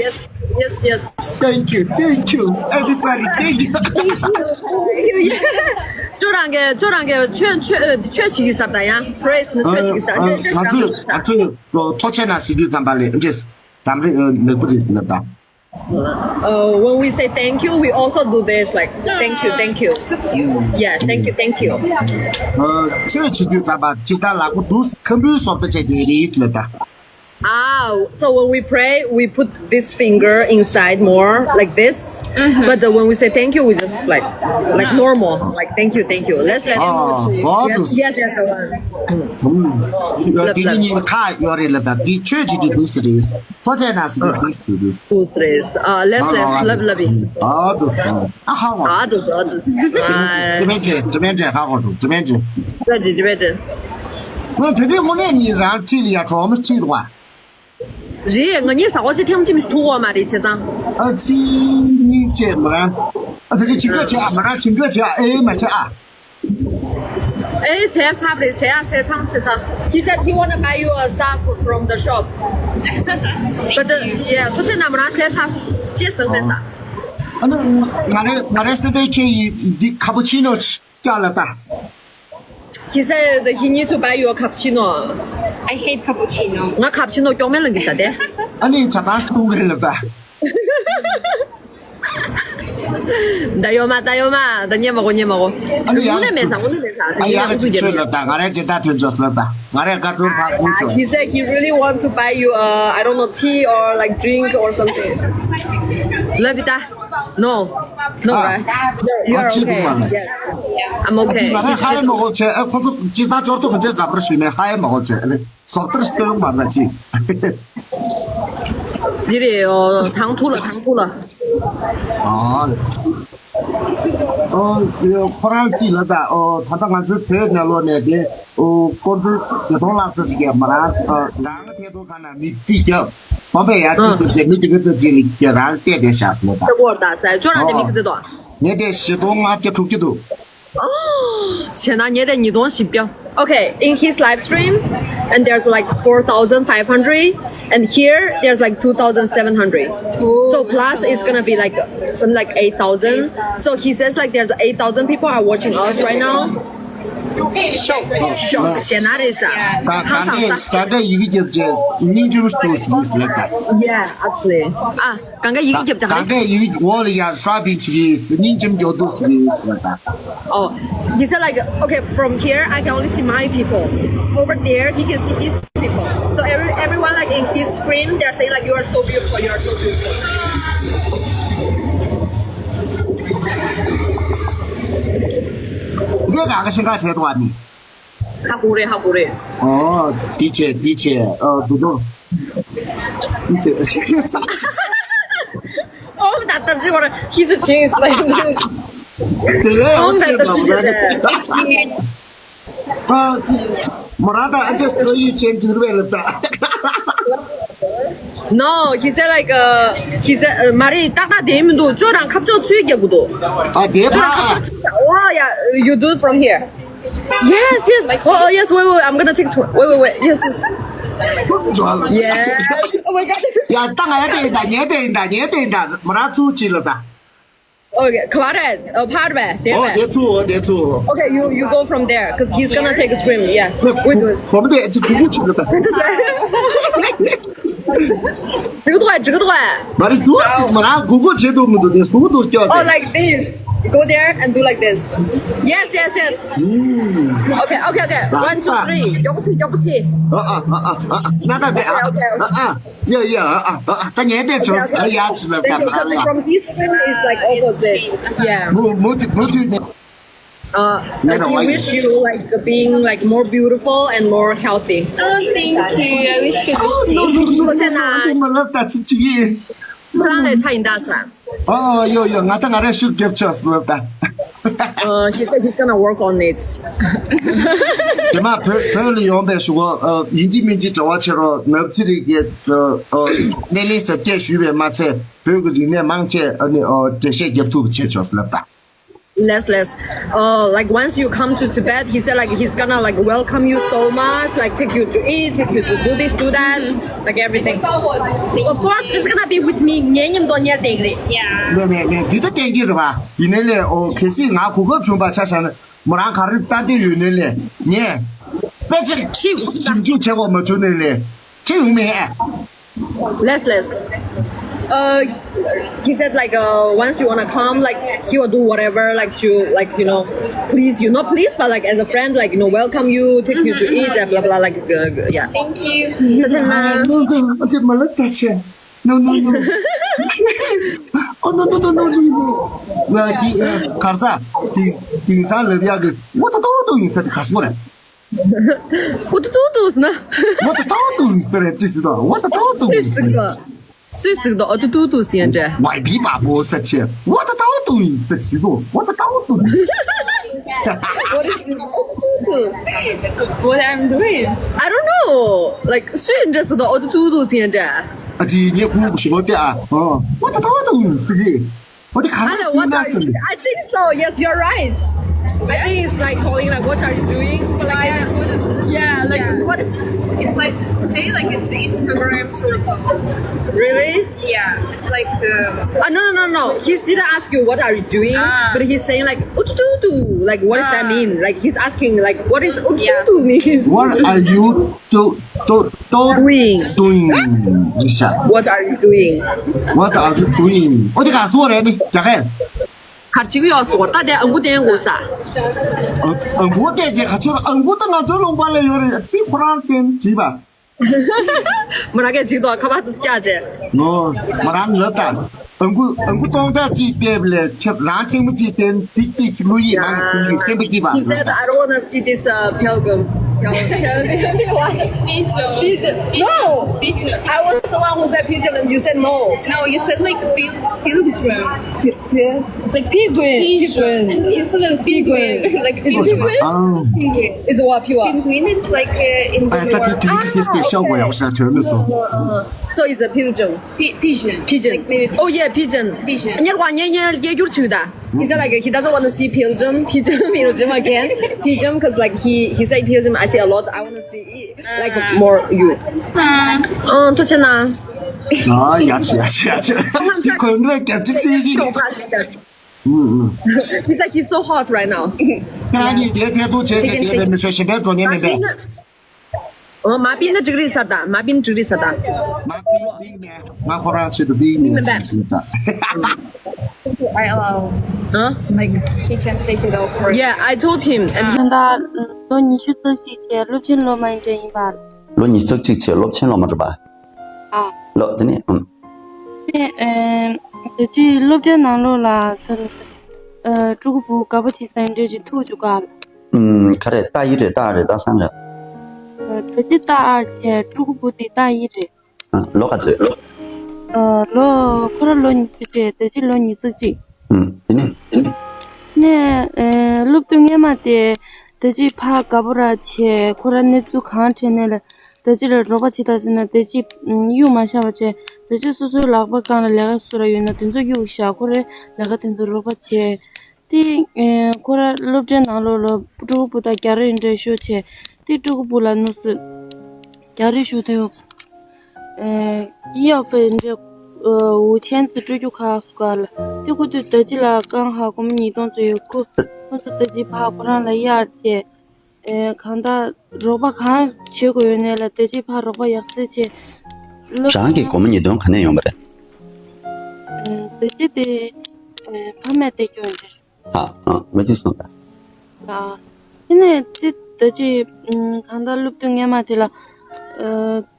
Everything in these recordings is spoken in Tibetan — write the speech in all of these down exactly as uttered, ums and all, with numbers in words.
Yes, yes, yes. Thank you, thank you, everybody, thank you. ཁྱོད་རང་གི་ཁྱོད་རང་གི་ཆོས་ཆོས་ཆོས་བྱེད་ཀྱི་ས་ད་ཡང་praise ནི་ཆོས་བྱེད་ཀྱི་ས་ཆོས་ཆོས་ང་ཚོས་ང་ཚོས་ཐོག་ཆེན་ན་ཞུ་དུས་ཙམ་པ་ལས་འདྲེས་ཙམ་རེ་ལེགས་པོ་རེད་ལབ་ད། Uh, when we say thank you, we also do this, like, thank you, thank you. Yeah, thank you, thank you. ཆོས་བྱེད་དུས་ཙམ་པ་ཇི་ལྟར་ལག་པ་འདུག་ཁམ་བུའི་སོབ་ད་བྱས་དེ་རེད་ལབ་ད། Ah, so when we pray, we put this finger inside more like this. But uh, when we say thank you, we just like like normal, like thank you, thank you. Let's let's. Oh, yes, yes, yes. དེ་ཉིད་ཁ་ཡོད་རེད་ལབ་ད། འདི་ཆོས་བྱེད་དུས་འདུག་ཟེར་རེད། ཐོག་ཆེན་ན་ཟེར་དུས་འདུག་ཟེར་རེད། Who's this? Uh, let's let's love love it. ཨ་དུ་སོང་། ཨ་ཧ་བ། Ah, this, ah, this. དྲི་མེད་ཅན་དྲི་མེད་ཅན་ཧ་གོ་འདུག་དྲི་མེད་ཅན། Ready, ready. ང་དེ་དུས་དངོས་གནས་ནི་རང་ཁྲིད་ལ་ཡ་གྲོགས་མོ་ཁྲིད་འདུག་བ། རེད། ང་གཉིས་ཟ་གོ་ཅི་ཐེངས་གཅིག་མི་ཐུག་བ་མ་རེད་བྱས་ཙང་། ཨ་ཚི་གཉིས་བྱས་མ་རང་། ཨ་ཚི་གི་ཆིང་ག་བྱས་ཨ་མ་རང་ཆིང་ག་བྱས་ཨ་ཨེ་མ་བྱས་ཨ། ཨེ་བྱས་ཚབ་རེད་བྱས་ཨ་བྱས་ཚང་བྱས་ཚ། He said he wanna buy you a stuff from the shop. But uh, yeah, ཐུགས་རྗེ་གནང་མ་རང་བྱས་ཚ་ཅེས་ཟེར་མེད་ས། ཨ་ནི་ང་རེ་ང་རེ་སེ་པེ་ཁེ་ཡི་འདི་ཁ་པུ་ཆི་ནོ་ཆི། སྐྱག་ལ་ལྟ། He said that he needs to buy you a cappuccino. I hate cappuccino. ང་ཁ་པུ་ཆི་ནོ་སྐྱོག་མེད་ལ་འགི་ས་དེ། ཨ་ནི་ཇ་ཏང་སྟོང་གི་ལ་ལྟ། ད་ཡོ་མ་ད་ཡོ་མ་ད་ཉེ་མ་གོ་ཉེ་མ་གོ། ཨ་ནི་ཡང་དངོས་གནས་མེད་ས་དངོས་གནས་མེད་ས། ཨ་ཡང་ཅིག་ཆོས་ལ་ལྟ། ང་རེ་ཇི་ལྟ་ཐོན་ཆོག་ལ་ལྟ། ང་རེ་དགའ་སྤྲོ་ཕར་ཁུར་ཆོག He said he really want to buy you uh I don't know, tea or like drink or something. ལབ་ད། No. No, right? You're okay. Yes. I'm okay. ང་ཧ་ཡ་མ་གོ་ཆེ། ཨ་ཁོ་ཚོ་ཇི་ལྟ་འབྱོར་ཏོ་ཁོ་ཚོས་དགའ་པར་ཞུས་ནས་ཧ་ཡ་མ་གོ་ཆེ། ཨ་ནི་སོབ་ཏར་སྟོན་མ་ན་ཅི། འདི་རེད། ཨོ་ཐང་ཐུག་ལ་ཐང་ཐུག་ལ། ཨ། ཨོ་ཁོ་རང་ཅི་ལ་ད། ཨོ་ད་ལྟ་ང་ཚོའི་བོད་ནང་ལོགས་ནས་དེ་ཨོ་ཀོང་ཀྲོའུ་བརྒྱད་སྟོང་ལྷག་ཙམ་ཞིག་གིས་མ་རང་ཨ་རང་ཐད་གཏོང་ཁང་ནང་མི་རྩིས་རྒྱབ། བམ་པའི་ཡར་ཅིག་ཏུ་དེ་མི་དེ་ག་ཚོད་ཅིག་ལ་རང་བལྟས་བསྡད་ཤག་ཟེར་ད། ཁོ་ད་ཟེར་ཁྱོད་རང་དེ་མི་ག་ཚོད་དོ། ངས་དེ་བཞི་སྟོང་ལྔ་བརྒྱ་དྲུག་ཅུ་འདུག་བྱས་ན་ངས་དེ་ཉིས་སྟོང་བཞི་བརྒྱ། Okay, in his live stream, and there's like four thousand five hundred, and here there's like two thousand seven hundred. So plus it's gonna be like something like eight thousand. So he says like there's eight thousand people are watching us right now. Shock, shock. ཞེ་ན་རེད་ས། ད་ཧང་སང་ས། ད་ད་ཡི་གེ་རྒྱབ་ཅེ་སྙིང་རྗེ་མོ་ཞིག་འདུག་ཟེར་ལབ་ད། Yeah, actually. ཨ། གང་ག་ཡི་གེ་རྒྱབ་ཅེ་ག་རེ། གང་ག་ཡི་གེ་འོག་ལ་ཡར་ཧྲ་པི་ཅིག་ཡིན་ཟེར་སྙིང་རྗེ་མོ་མགྱོགས་འདུག་ཟེར་ཡིན་ཟེར་ལབ་ད། Oh, he said like, okay, from here I can only see my people. Over there he can see his people. So every everyone like in his screen they're saying like, you are so beautiful, you are so beautiful. ངས་གང་ག་ཤིང་ཁ་བྱས་འདུག་ཨ་ནི། ཧ་གོ་རེད། ཧ་གོ་རེད། ཨོ་འདི་བྱས་འདི་བྱས། ཨོ་འདུག་འདུག་འདི་བྱས། Oh, that that's what he's a genius. Like, དེ་ལས་oh, ཨོ་ཤེས་that's a དང་མ་རེད། genius. ཨ། མོ་རང་དང་ཨ་ཅག་སོ་ཡི་ཅན་འགྱུར་བས་ལབ་ད། No, he said like, uh, he said, uh, མ་རེད། ཏག་ཏག་བསྡད་མི་འདུག་ཁྱོད་རང་ཁ་ཕྱོགས་ཚུར་རྒྱག་དགོས་འདུག་ཨ་བསྡད་ཁྱོད་རང་ཁ་ཕྱོགས་ཚུར་རྒྱག Oh yeah, you do it from here. Yes, yes. Oh, oh, yes, wait, wait, wait, I'm gonna take some. Wait, wait, wait. Yes, yes. Yeah. Oh my god. ཡ་ད་ང་ཡ་དེ་ཡིན་ད། ངའི་དེ་ཡིན་ད། ངའི་དེ་ཡིན་ད། མོ་རང་ཚུར་ཅིག་ལབ་ད། Okay, ཁ་བ་རེད། ཨ་ཕར་བས། དེ་ཨོ་བས། དེ་ཚུར། ཨོ་དེ་ཚུར། Okay, you you go from there, 'cause he's gonna take a screen. Yeah. Wait, wait. བོ་མོ་དེ་ཨ་ཅིག་གུ་གུ་ཅིག་ལབ་ད། འགྲིག་འདུག་བས། འགྲིག་འདུག་བས། མ་རེད་འདུག་ཟེར། མོ་རང་གུ་གུ་བྱེད་འདུག་མི་འདུག་དེ་ཟུག་འདུག་སྐྱོ་Oh, དེ། Like this. Go there and do like this. Yes, yes, yes. ཨུམ། Okay, okay, okay. One, two, three. མགྱོགས་པོ་བྱེད། མགྱོགས་པོ་བྱེད། ཨ་ཨ་ཨ་ཨ་ང་ད་བས། ཨ་ཨ་ཨ་ཨ་ཡ་ཡ། ཨ་ཨ་ཨ་ད་ངས་དེ་བྱས། ཨ་ཡ་ཅིག་ལབ་ད། མོ་རང་ལ། From this screen is like opposite. Yeah. མུ་མུ་མུ་མཐུད་ནས། Uh, like, we wish you like being like more beautiful and more healthy. Oh, thank you. I wish you the same. ཁོ་ཚོ་ན། ཨ་དེ་མ་ལབ་ད་ཅིག་ཅིག་ཡིན། ཁོ་རང་ལས་ཆ་ཡིན་ད་ས། ཨོ་ཡོ་ཡོ། ང་ད་ང་རེ་ཤུགས་རྒྱབ་ཆོག་ལབ་ད། Uh, he said he's gonna work on it. དེ་མ་བོད་བོད་ལ་ཡོང་པའི་གཞུག་གུ་ཨ་ཡིན་གཅིག་མིན་གཅིག་དྲ་བ་ཕྱིར་རོགས། ནབ་ཚི་རིག་གི་ཨ་ཨ་སྣེ་ལེན་ཟབ་རྒྱས་ཞུས་པའི་མ་ཚད་བོད་ཀྱི་རིག་གནས་མང་ཆེ་ཨ་ནི་ཨ་འགྲེལ་བཤད་རྒྱབ་ཐུབ་པ་བྱས་ཆོག་ལབ་ད། Less, less. Uh, like once you come to Tibet, he said like he's gonna like welcome you so much, like take you to eat, take you to do this, do that, like everything. Of course, he's gonna be with me. ངའི་མཉམ་དུ་ཉལ་བསྡད་ཀྱི་རེད། Yeah. ནས་ནས་ནས་འདི་ལྟ་བསྟན་གྱི་རེད་པ། ཡིན་ནའི་ལས་ཨོ་གལ་སྲིད་ང་གོ་སྐབས་བྱུང་པ་ཆ་བཞག་ན་མོ་རང་ག་རེ་ལྟ་འདོད་ཡོད་ནའི་ལས་ངས་དཔེ་ཆ་ཞིབ་འཇུག་བྱེད་དགོས་མ་བྱུང་ནའི་ལས་ཁྱེད་ཡོང་མེད་ཨ། Less, less. Uh, he said like uh, once you wanna come, like he will do whatever, like to like you know, please you, not please, but like as a friend, like you know, welcome you, take you to eat, and blah blah, like uh, yeah. Thank you. ད་ཆ་ན། ཨ་ནོ་ནོ་ཨ་ཙི་མ་ལ་ད་ཆ། No no no. Oh no no no no no no. ང་འདི་གར་ས་དེང་དེང་སང་ལབ་ཡག་གི་ངོ་ཐོག་ཏོ་ཏོ་ཡིན་ས་དེ་ག་སོང་རེད། ཨུ་ཏུ་ཏུ་ཏུ་ཟེར་ན། ངོ་ཐོག་ཏོ་ཏོ་ཡིན་ས་རེད་ཅི་ཟེར་དོ་ངོ་ཐོག་ཏོ་ཏོ་ཡིན་ས་རེད། སུས་ཟེར་དོ་ཨུ་ཏུ་ཏུ་ཏུ་ཟེར་ཡ་འདྲ། ཝའི་བི་པ་པོ་ས་ཆེ་ངོ་ཐོག་ཏོ་ཏོ་ཡིན་ས་ཆི་དོ་ངོ་ཐོག་ཏོ་ཏོ་ཡིན། What is this? What I'm doing? I don't know. Like, སུས་འདྲ་ཟེར་དོ་ཨུ་ཏུ་ཏུ་ཏུ་ཟེར་ཡ་འདྲ། ཨ་ཙི་ངས་ཁུ་ཞོ་ཏེ་ཨ། ངོ་ཐོག་ཏོ་ཏོ་ཡིན་ས་གི་ངོ་ཐོག་ཁ་ར་སུ་ན་ཟེར། I think so. Yes, you're right. I think it's like calling like, "What are you doing?" But like, yeah, like what? It's like say like it's it's summarize sort of. Really? Yeah, it's like the. Uh, no, no, no, no. He didn't ask you what are you doing, but he's saying like utututu. Like, what does that mean? Like, he's asking like, what is utututu means? What are you do do do doing? Doing? What are you doing? What are you doing? ཨོ་དེ་ག་སོ་རེད་ནི་རྒྱ་སྐད། གར་བྱེད་ཀྱི་ཡོད་སོ་ད་དེ་ཨང་ཀུ་བསྟན་དགོས་ས། ཨང་ཀུ་བསྟན་རྗེས་ག་ཚོད་ཨང་ཀུ་ད་ང་ཚོའི་ལུང་པ་ལ་ཡོད་རེད་ཚིག་ཁོ་རང་བསྟན་བྲིས་པ། མ་རང་གས་ཅིག་ཏོ་ཁ་པར་དུ་སྐྱག་བྱས། ནོ། མ་རང་ལབ་ད། ཨང་ཀུ་ཨང་ཀུ་སྟོང་ཕྲག་གཅིག་བལྟས་པ་ལས་ཁྱེད་རང་ཐེངས་མ་གཅིག་བསྟན་ཏིག་ཏིག་ཚིག་ལོ་ཡིས་མང་གི་སེམས་པ་སྐྱིད་པ། He said, "I don't wanna see this uh, pilgrim." Pilgrim. Pilgrim. What? Pigeon. Pigeon. No! Pigeon. I was the one who said pigeon and you said no. No, you said like pil- pilgrim. Pi- pi- It's like penguin. Penguin. It's like a penguin. Like penguin. Is it what pure? Penguin, it's like uh, in the 哎，他他他他他笑我呀，我是全没说。 So it's a pigeon. Pi- pigeon. Pigeon. Like maybe oh yeah, pigeon. Pigeon. ཉེར་བ་ཉེ་ཉེ་རྒྱལ་འགྱུར་ཆུ་ད། He said like he doesn't want to see pilgrim, pigeon, pilgrim again. Pilgrim, cause like he he said pilgrim, I see a lot. I want to see it, like more you. ཨང་ཐུགས་ཆེ་ན། ཨ་ཡ་ཆི་ཡ་ཆི་ཡ་ཆི། འདི་ཁོ་འདྲ་རྒྱབ་ཀྱི་ཚིག་གི། He's like he's so hot right now. ཁྱེད་རང་གཉིས་དེ་ཐད་གཏོང་བྱས་ཏེ་དེ་བས་མི་ཤོ་ཞིམ་པའི་འགྲོ་ཉན་མིན་པས། ཨོ་མ་པིན་ན་འགྲིག་རེད་ས་ད་མ་པིན་འགྲིག་རེད་ས་ད། མ་པིན་པིན་མེད། ང་ཁོ་རང་ཆེད་དུ་པིན་མེད་ཟེར་གྱི་ཡོད་ད། I allow. Huh? Like he can take it off for. Yeah, I told him and he. ད་ལོ་ཉི་ཤུ་རྩ་གཅིག་བྱས་སློབ་ཆེན་སློབ་མ་ཡིན་འདྲ་ཡིན་པར། ལོ་ཉི་ཤུ་རྩ་གཅིག་བྱས་སློབ་ཆེན་སློབ་མ་རེད་པ། ཨ། ལོ་དེ་ནས་ཨམ། དེ་ཨེ། དེ་དུས་སློབ་གྲྭའི་ནང་ལོགས་ལ་ད་ཨ། ཕྲུ་གུ་བུ་དགའ་པོ་བྱེད་ས་ཡིན་འདྲ་ཅིག་ཐུག་བཅུག་ག་ཨམ། ག་རེ་ལྟ་ཡི་རེད་ལྟ་རེད་ལྟ་སང་རེད། ཨ། ད་ཅི་ལྟ་ཨར་བྱས་ཕྲུ་གུ་བུ་དེ་ལྟ་ཡི་རེད། ཨ། ལོ་ག་ཚོད། ཨ། ལོ་ཁོ་ར་ལོ་ཉི་ཤུ་བྱས་ད་ཅི་ལོ་ཉི་ཤུ་རྩ་གཅིག་ཨམ། དེ་ནས། ནས་ཨེ། སློབ་དུས་སྔས་མ་དེ། ད་ཅི་ཕ་དགའ་པོ་ར་བྱས་ཁོ་ར་གནས་ཚུལ་གང་དྲན་ནས་ལ་ད་ཅི་ལ་རོགས་པ་བྱེད་ད་ཟེར་ན་ད་ཅི་གཡུག་མ་བཞག་པ་བྱས་ད་ཅི་སོ་སོའི་ལག་པ་སྒང་ལ་ལས་ཀ་སུ་ར་ཡོད་ན་དེ་ཚོ་གཡུག་བཞག་ཁོ་རའི་ལས་ཀ་དེ་ཚོ་རོགས་པ་བྱས་ཏེ་ཁོ་ར་སློབ་གྲྭའི་ནང་ལོགས་ལ་ཕྲུ་གུ་བུ་དང་རྒྱ་རེ་འདྲ་ཤོར་བྱས་ཏེ་ཕྲུ་གུ་བུ་ལ་ནུ་སུ་རྒྱ་རེ་ཤོར་དུས། 医药费འདྲ།五千子སྤྲོད་རྒྱུ་ཁག་སུ་ག་ལ། དེ་ཁུ་དུས་ད་ཅི་ལ་རྐང་ཧ་གོ་མ་ཉིས་སྟོང་ཙམ་ཡོད་ཁུ། ཁོ་ཚོ་ད་ཅི་ཕ་ཁོ་རང་ལ་གཡར་ཏེ། གང་ལྟར་རོགས་པ་གང་བྱེད་དགོས་ཡོད་ནས་ལ་ད་ཅི་ཕ་རོགས་པ་ཡག་སེ་བྱེད། སློབ། རང་གི་སྒོར་མོ་ཉིས་སྟོང་ག་ནས་ཡོང་བ་རེད། ད་ཅི་དེ། ཕ་མས་སྟེར་རྒྱུ་འདྲ། ཨ། ཨ། མ་ཅིག་སོང་ད། ཨ། དེ་ནས་དེ་ད་ཅི། ཨམ། གང་ལྟར་སློབ་དུས་སྔས་མ་དེ་ལ། ཨ།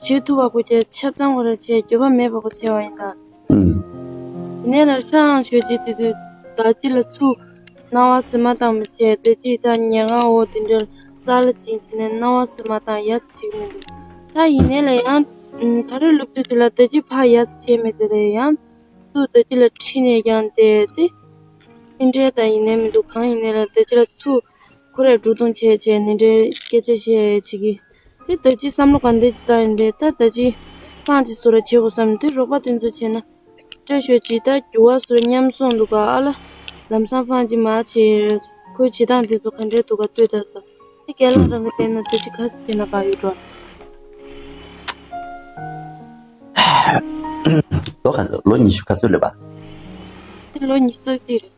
བྱེད་ཐུབ་པ་གོ་ཁྱེད་ཆབ་གཙང་གོ་ར་བྱས་འགྱོད་པ་མེད་པ་གོ་བྱས་པ་ཡིན་ད། ཨུམ། དེ་ནས་ལ་ཧྲང་ཞོད་ཅིག་དེ་དུས་ད་ཅི་ལ་ཚུ། སྣང་བ་སེམས་མ་བཏང་མི་བྱས་ད་ཅི་ད་ཉལ་ཁང་འོག་དེ་འདྲ་རྩ་ལ་ཅིག་དེ་ནས་སྣང་བ་སེམས་མ་བཏང་ཡ་ཙི་བྱེད་མི་འདུག་ད་ཡིན་ནས་ལ་ཡང་། ཨམ། ད་རེས་སློབ་དུས་དེ་ལ་ད་ཅི་ཕ་ཡ་ཙི་བྱས་མི་དེ་རེད་ཡང་། ཚུར་ད་ཅི་ལ་ཁྲིད་ནས་ཀྱང་བསྡད་དེ། ཨིན་འདྲའི་ད་ཡིན་ནའི་མི་འདུག་གང་ཡིན་ནའི་ལ་ད་ཅི་ལ་ཚུར་ཁོ་རས་འགྲོ་དུང་བྱས་བྱས་ནི་འདྲའི་སྐད་ཆ་བཤད་བྱེད་ཀྱི། དེ་ད་ཅི་བསམ་བློ་ག་འདྲ་ཅིག་བཏང་ཡིན་པས་ད་ད་ཅི་སྤང་ཅིག་བཟོ་ར་བྱེད་དགོས་བསམ་དེ་རོགས་པ་དེ་ཚོ་བྱས་ན་སྐྲ་ཤོད་ཅིག་ད་རྒྱུ་བ་བཟོ་ར་མཉམ་སོང་འདུག་ག་ཨ་ལ། ལམ་སང་ཧྥང་ཅིག་མ་བྱེད། ཁོའི་བྱེད་སྟངས་དེ་ཚོ་ག་འདྲའི་འདུག་ག་ལྟོས་ད་ས། དེ་རྒན་ལགས་རང་གིས་བལྟས་ན་དུས་ཚོད་ག་ཚོད་བྱས་ན་ག་ཡོད་འགྲོ། ལོ་ག་ཚོད། ལོ་ཉི་ཤུ་ག་ཚོད་ལོས་པ། དེ་ལོ་ཉི་ཤུ་རྩ་གཅིག་རེད།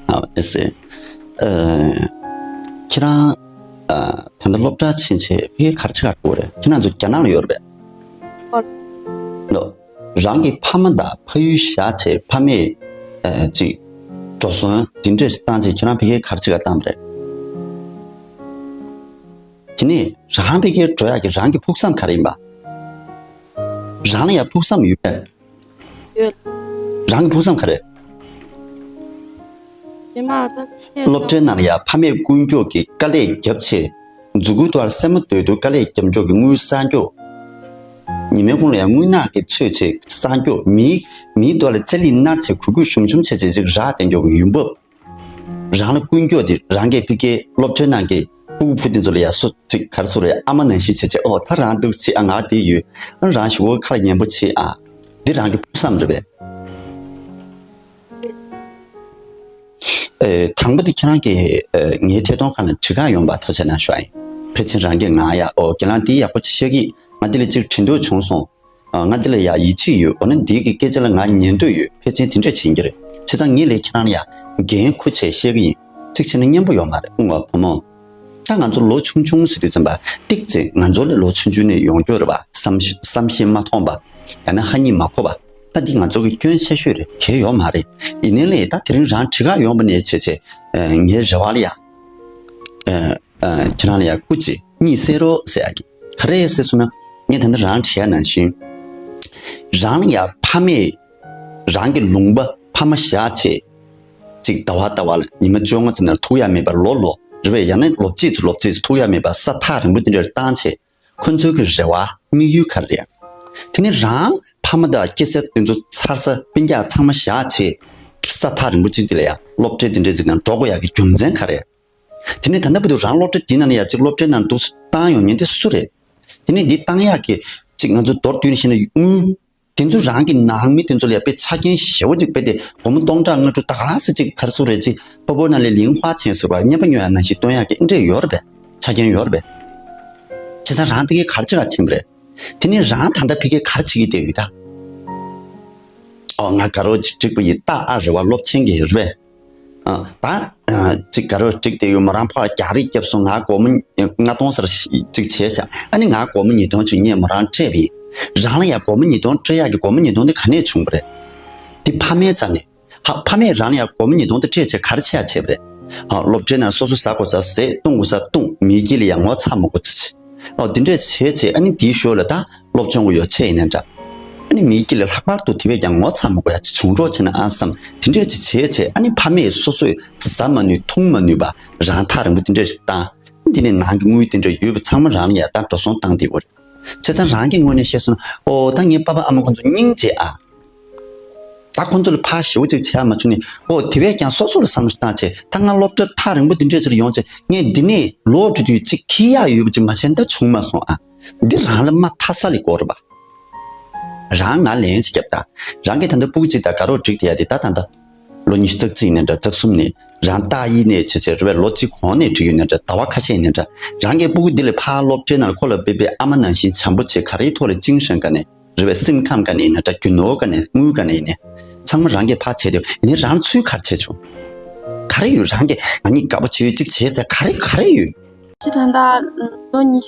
ཨ་ཨེ་སེ། ཨ། ཁྱེད་རང་། ཨ། ད་ལྟ་སློབ་གྲྭ་ཕྱིན་བྱས་ཕ་གིར་ག་རེ་བྱེད་ག་འགྲོ་གི་རེད། ཁྱེད་རང་ཚོ་རྒྱ་ནག་ལ་ཡོད་རེད་པས། ཨོ། ལོ། རང་གི་ཕ་མ་དང་ཕ་ཡུལ་བཞག་བྱས་ཕ་མས། ཨ། ཅིག་འགྲོ་སོང་དེ་འདྲས་བཏང་བྱས་ཁྱེད་རང་ཕ་གིར་ག་རེ་བྱེད་ག་བཏང་བ་རེད། དེ་ནས་རང་ཕ་གིར་འགྲོ་ཡག་གི་རང་གི་ཕུགས་བསམ་ག་རེ་ཡིན་པ། རང་ལ་ཡང་ཕུགས་བསམ་ཡོད་པས། ཡོད། རང་གི་ཕུགས་བསམ་ག་རེ། རེད་མ་ད། སློབ་གྲྭའི་ནང་ལ་ཡང་ཕ་མས་ཀུན་སྤྱོད་ཀྱི་དཀའ་ལས་བརྒྱབ་བྱས། མཛུ་གུའི་ཐོག་ལ་སེན་མོ་སྡོད་དུས་དཀའ་ལས་བརྒྱབ་འཇོག་གི་དངུལ་བསགས་འཇོག། ཉི་མའི་གུང་ལ་ཡང་རྔུལ་ནག་གི་ཚོས་བྱས་བསགས་འཇོག། མིའི་མིའི་ཐོག་ལ་ཚེ་ལས་མནར་བྱས་གུས་གུས་ཞུམ་ཞུམ་བྱས་བྱས་ཅིག་རག་བསྡད་འཇོག་གི་ཡོང་འབབ། རང་ལ་ཀུན་སྤྱོད་དེ་རང་གིས་ཕ་གིའི་སློབ་གྲྭའི་ནང་གི་སྤུ་གུ་བུ་དེ་ཚོ་ལ་ཡ་སོ་ཅིག་ག་རེ་ཟེར་རེད། ཨ་མ་ནང་བཞིན་བྱས་བྱས། ཨོ་ད་རང་འདུག་བྱེད། ཨ་ང་དེ་ཡོད། ཨ་རང་ཞུ་བོ་ཁ་ལ་ཉན་པོ་བྱེད་ཨ། འདི་རང་གི་ཕུགས་བསམ་རེད་པས། ཨེ། དང་པོ་དེ་ཁྱེད་རང་གིས་ཨེ་ངའི་ཐད་གཏོང་ཁང་ལ་དྲི་བཀག་ཡོང་བ་ཐུགས་རྗེ་གནང་ཞུ་ཨ་ཡིན། ཕལ་ཆེར་རང་གིས་ང་ཡ་ཨོ་རྒན་ལགས་འདི་ཡག་པོ་ཅིག་བཤད་ཀྱི་ཡིན། ང་འདི་ལ་ཅིག་དྲི་འདོད་བྱུང་སོང་། ཨ། ང་འདི་ལ་ཡ་ཡིད་ཆེས་ཡོད། འོ་ན་འདི་གི་སྐད་ཆ་ལ་ང་ཉན་འདོད་ཡོད། ཕལ་ཆེར་དེ་འདྲས་བྱེད་ཀྱི་རེད། བྱས་ཙང་ངས་ལས་ཁྱེད་རང་ལ་ཡ་འགན་འཁུར་བྱས་བཤད་ཀྱི་ཡིན། གཅིག་བྱས་ན་སྙན་པོ་ཡོད་མ་རེད། ཨུང་བ་བུ་མོ། ད་ང་ཚོ་ལོ་ཆུང་ཆུང་ཟེར་དུས་ཙམ་པ་ཏིག་ཙེ་ང་ཚོ་ལས་ལོ་ཆུང་ཆུང་ནས་ཡོང་རྒྱུ་རེད་པ། བསམ་བསམ་ཤེས་མ་ཐོངས་པ། ཡང་ན་ཧ་སྙིང་མ་གོ་བ། ད་འདི་ང་ཚོ་གི་སྐྱོན་ཆེ་ཤོས་རེད། གལ་ཡོད་མ་རེད། ཡིན་ནའི་ལས་ད་དེ་རིང་རང་དྲི་བཀག་ཡོང་བ་ནས་བྱས་བྱས། ཨ། ངའི་རེ་བ་ལ་ཡ། ཨ། ཨ། ཁྱེད་རང་ལ་ཡ་སྐུ་མཁྱེན་གཉིད་སད་རོགས་ཟེར་ཡ་གི། ག་རེ་ཟེར་སོང་ན། ངས་ད་ལྟ་རང་དྲིས་ཡ་ནང་བཞིན། རང་ལ་ཡ་ཕ་མས་རང་གི་ལུང་པ་ཕ་མ་བཞག་བྱས། ཅིག་ཟླ་བ་ཟླ་བ་ལ་ཉི་མ་བཅོ་ལྔ་ཙམ་ནང་ཐུག་ཡ་མེད་པ། ལོ་ལོ་རེ་བས་ཡང་ན་ལོ་གཅིག་ཙམ་ལོ་གཅིག་ཙམ་ཐུག་ཡ་མེད་པ། ས་ཐག་རིང་པོ་དེ་འདྲར་བཏང་བྱས། ཁོ་ཚོའི་གི་རེ་བ་དམིགས་ཡུལ་ག་རེ་རེད། དེ་ནས་རང་ཕ་མ་དང་སྐྱེ་ས་དེ་ཚོ་ཚར་ས་སྤུན་ཀྱག་ཚང་མ་བཞག་བྱས། ས་ཐག་རིང་པོ་ཅིག་དེ་ལ་ཡ་སློབ་གྲྭའི་དེ་འདྲའི་ཅིག་ནང་འགྲོ་དགོས་ཡ་གི་རྒྱུ་མཚན་ག་རེ། དེ་ནས་ད་ལྟ་བར་དུ་རང་སློབ་གྲྭ་འདི་ནང་ལ་ཡ་ཅིག་སློབ་གྲྭའི་ནང་འདུག་སེ་བཏང་ཡོང་མཁན་དེ་སུ་རེད། དེ་ནས་འདི་བཏང་ཡག་གི་ཅིག་ང་ཚོ་མདོར་བསྡུས་ནས་བཤད་ན་དངུལ། དེ་ཚོ་རང་གི་ནང་མི་དེ་ཚོ་ལ་ཡ་དཔེ་ཆ་རྐྱེན་ཞེ་པོ་ཅིག་དཔེ་དེ་སྒོར་མོ་སྟོང་ཕྲག་ལྔ་དྲུག་ད་ག་སེ་ཅིག་ག་རེ་ཟེར་རེད། ཅིག་པ་པོ་ན་ལས་ལིང་ཧྭ་ཆེན་ཟེར་བ་རྔན་པ་ཉོ་ཡ་ནང་བཞིན་སྟོན་ཡག་གི་འདི་འདྲས་ཡོད་རེད་པས། ཆ་རྐྱེན་ཡོད་རེད་པས། བྱས་ཙང་རང་ཕ་གིར་ག་རེ་བྱེད་ག་ཕྱིན་པ་རེད། དེ་ནས་རང་ད་ལྟ་ཕ་གིར་ག་རེ་བྱེད་ཀྱི་བསྡད་ཡོད་ད། ཨོ་ང་དགའ་རོགས་ཅིག་བསྒྲིགས་པ་ཡིན། ད་ཨ་རེ་བ་སློབ་ཆེན་གྱི་རེད་པས། ཨ། ད། ཨ། ཅིག་དགའ་རོགས་བསྒྲིགས་བསྡད་ཡོད། མོ་རང་ཕར་རྒྱག་རེས་བརྒྱབ་སོང་། ང་སྒོར་མོ་ལྔ་སྟོང་ཙམ་ཅིག་བྱས་ཤག་ཨ་ནི་ང་སྒོར་མོ་ཉིས་སྟོང་ཅིག་ངས་མོ་རང་སྤྲད་པ་ཡིན། རང་ལ་ཡ་སྒོར་མོ་ཉིས་སྟོང་སྤྲད་ཡག་གི་སྒོར་མོ་ཉིས་སྟོང་དེ་ག་ནས་བྱུང་བ་རེད། དེ་ཕ་མའི་རྩ་ནས། ཧ། ཕ་མས་རང་ལ་ཡ་སྒོར་མོ་ཉིས་སྟོང་དེ་སྤྲད་བྱས་ག་རེ་བྱེད་ཡ་བྱས་པ་རེད། ཨ། སློབ་གྲྭའི་ནང་སོ་སོ་ཟ་དགོས་ཟ་ཟས། བཏུང་དགོས་ཟ་བཏུང་། མི་དཀྱིལ་ལ་ཡ་ངོ་ཚ་མ་དགོས་ཟེར་བྱས། ཨོ་དེ་འདྲས་བྱས་བྱས་ཨ་ནི་དེའི་ཞོར་ལ་ད་སློབ་སྦྱོང་གི་ཡོ་ཆས་ཡིན་ན་འདྲ། ཨ་ནི་མི་དཀྱིལ་ལ་ལྷག་པར་དུ་དེ་བས་ཀྱང་ངོ་ཚ་མ་དགོས་ཡ་ཅིག་བྱུང་རོགས་བྱས་ན་ཨ་བསམ། དེ་འདྲས་ཅིག་བྱས་བྱས་ཨ་ནི་ཕ་མས་སོ་སོས་ཟ་མ་ནུས་འཐུང་མ་ནུས་པ་རང་ཐག་རིང་པོ་དེ་འདྲས་ཞིག་བཏང་། དེ་ནས་ནང་གི་དངུལ་དེ་འདྲ་ཡོད་པ་ཚང་མ་རང་ལ་ཡ་ད་འགྲོ་སོང་བཏང་བསྡད་ཡོད་རེད། བྱས་ཙང་རང་གི་ངོས་ནས་བཤད་སོང་ན། ཨོ་ད་ངའི་པ་ཕ་ཨ་མ་ཁོང་ཚོ་སྙིང་རྗེ་ཨ། ད་ཁོང་ཚོ་ལ་ཕར་ཞེ་པོ་ཅིག་བྱས་མ་བྱུང་ནས། ཨོ་དེ་བས་ཀྱང་སོ་སོ་ལ་བསམ་བློ་བཏང་བྱས། ད་ང་སློབ་གྲྭ་ཐག་རིང་པོ་འདི་འདྲས་ཅིག་ལ་ཡོང་བྱས་ངས་འདི་ནས་ལོག་འགྲོ་དུས་ཅིག་འཁྱེར་ཡག་ཡོད་པ་ཅིག་མ་བྱས་ན་ད་བྱུང་མ་སོང་ཨ། འདི་རང་ལ་མ་མཐའ་ས་ལས་དགོས་རེད་པ། རང་ང་ལན་ཅིག་བརྒྱབ་ད། རང་གིས་ད་ལྟ་སྤུ་གུ་ཅིག་དང་དགའ་རོགས་བསྒྲིགས་བསྡད་ཡ་དེ་ད་ད་ལྟ་ལོ་ཉི་ཤུ་རྩ་གཅིག་ཡིན་ན་འདྲ། རྩ་གསུམ་ནས་རང་ཏག་ཡིན་ནས་བྱས་བྱས་རེད་པས། ལོ་གཅིག་གོང་ནས་བསྒྲིགས་ཡོད་ན་འདྲ། ཟླ་བ་ཁ་ཤས་ཡིན་ན་འདྲ། རང་གིས་སྤུ་གུ་འདི་ལ་ཕར་སློབ་གྲྭའི་ནང་ལ་ཁོ་ལ་དཔེ་དཔེ་ཨ་མ་ནང་བཞིན་བྱམས་པོ་བྱས། ག་རེའི་ཐོག་ལ་ཅིང་ཧྲེང་ག་ནས། རེད་པས། སེམས་ཁམས་ག་ནས་ཡིན་ན་འདྲ། རྒྱུ་ནོར་ག་ནས། དངུལ་ག་ནས་ཡིན་ནའི་ཚང་མ་རང་གིས་ཕར་བྱས་ཏེ། ཡིན་ནའི་རང་ཚུར་ག་རེ་བྱས་བྱུང་། ག་རེ་ཡོད། རང་གིས་ང་གཉིས་དགའ་པོ་བྱེད་ཡོད་ཅིག་བྱས་ཟེར་ག་རེ་ག་རེ་ཡོད། ཅི་ད་ལྟ་ལོ་ཉི་